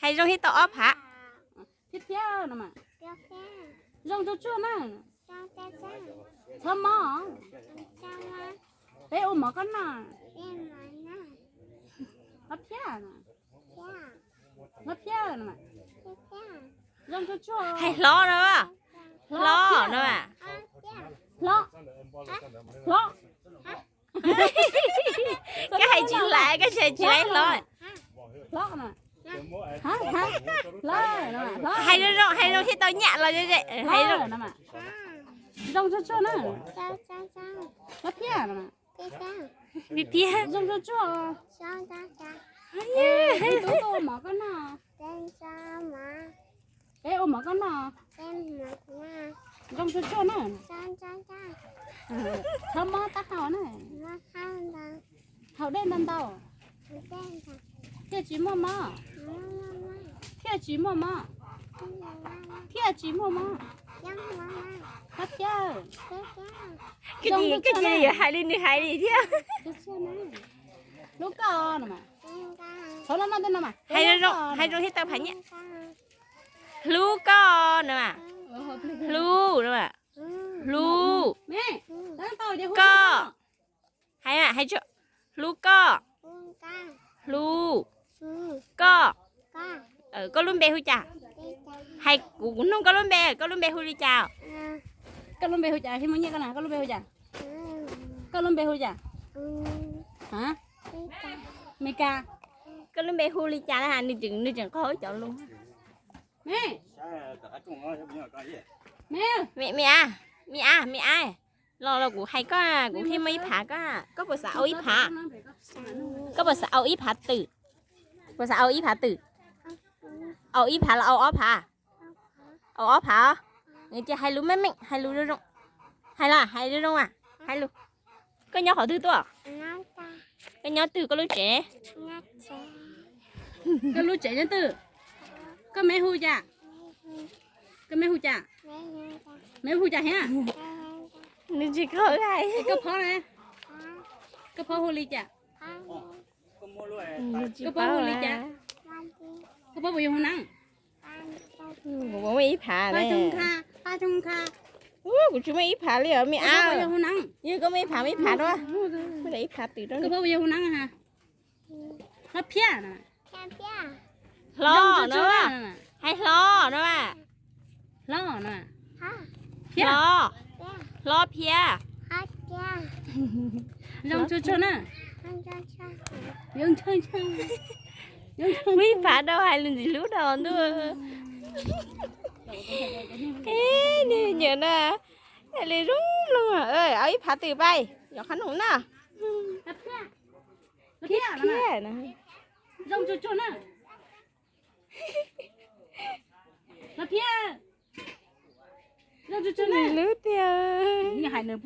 Hais zoo thiab tau ob phav. Thiab thiab no mas. Zoo tsuag tsuag na. Txhob mob. Peb ua mov koj noj. Hlob thiab, hlob thiab no mas. Zoo tsuag tsuag. Hais hlob no. Hlob no. Hlob. Hlob. Koj hais tsis laiv, koj tsis hais tsis laiv hlob. Hlob. Hais zoo zoo, hais zoo thiab tau nyam los. Hais zoo. Zoo tsuag tsuag na. Hlob thiab. Pib thiab. Zoo tsuag tsuag. Peb tuaj ua mov koj noj. Peb ua mov koj noj. Zoo tsuag tsuag na. Txhob mob taub hau na. Haus dej ntau ntau. Thiaj tsis muaj mob. Thiaj tsis muaj mob. Thiaj tsis muaj mob. Hlob thiab. Koj cia li yuav hais li nws hais li thiab. Hlub koj no mas. Thov no no no mas. Hais zoo, hais zoo thiab tau phav nyam. Hlub koj no mas. Hlub no mas. Hlub. Koj. Hais, hais tso. Hlub koj. Hlub. Koj. Koj lub npe hu cas? Hais kuv, kuv nug koj lub npe, koj lub npe hu li cas? Koj lub npe hu cas? Hib muaj nyiaj koj na, koj lub npe hu cas? Koj lub npe hu cas? Amelikas. Koj lub npe hu li cas na? Nws tseem, nws tseem qaug cov lus. Me, me a, me a, me a, los los kuv hais koj, kuv thiaj muaj ib phav koj. Koj puas xav au ib phav? Koj puas xav au ib phav twm? Puas xav au ib phav twm? Au ib phav los au ob phav? Au ob phav os. Ces hais lus meej meej, hais lus zoo zoo. Hais los hais zoo zoo a. Hais lus. Koj nyob qhov twg tuaj? Koj nyob twg, koj lub tsev? Koj lub tsev nyob twg? Koj me hu cas? Koj me hu cas? Me hu cas thiab? Nws tsis kho hais. Koj phob na? Koj phob hu li cas? Koj phob hu li cas? Koj phob puas yog hu neeb? Kuv muaj ib phav ne. Kuv tsis muaj ib phav li os me a. Yog koj muaj ib phav, muaj ib phav rau. Muaj ib phav twm rau. Hlob thiab. Hlob no. Hais hlob no. Hlob no. Hlob. Hlob thiab. Zoo tsuag tsuag na. Muaj ib phav rau hais lus ntxim hlub rau ntuj. Nws nyiam na. Hais li zoo mloog, au ib phav twm pais yog qhov no na. Thiab thiab na. Hlob thiab. Zoo tsuag tsuag na. Hlub tiag.